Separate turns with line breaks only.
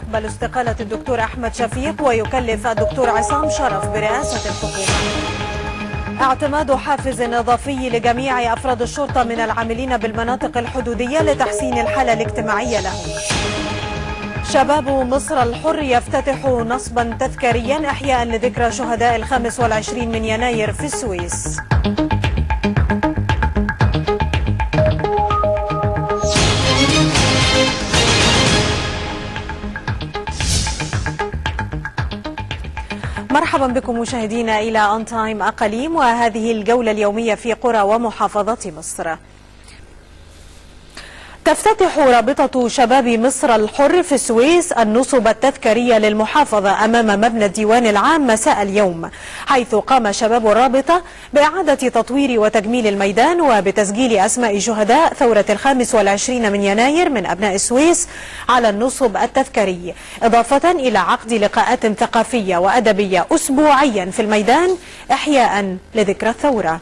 يقبل استقالة الدكتور أحمد شفيق ويكلف الدكتور عصام شرف برئاسة الحكومة. اعتماد حافز إضافي لجميع أفراد الشرطة من العاملين بالمناطق الحدودية لتحسين الحالة الاجتماعية لهم. شباب مصر الحر يفتتح نصبا تذكاريا إحياء لذكرى شهداء 25 من يناير في السويس. مرحبا بكم مشاهدينا إلى أون تايم أقاليم، وهذه الجولة اليومية في قرى ومحافظات مصر. تفتتح رابطة شباب مصر الحر في السويس النصب التذكارية للمحافظة أمام مبنى الديوان العام مساء اليوم، حيث قام شباب الرابطة بإعادة تطوير وتجميل الميدان وبتسجيل أسماء شهداء ثورة 25 من يناير من أبناء السويس على النصب التذكاري، إضافة إلى عقد لقاءات ثقافية وأدبية أسبوعيا في الميدان إحياء لذكرى الثورة.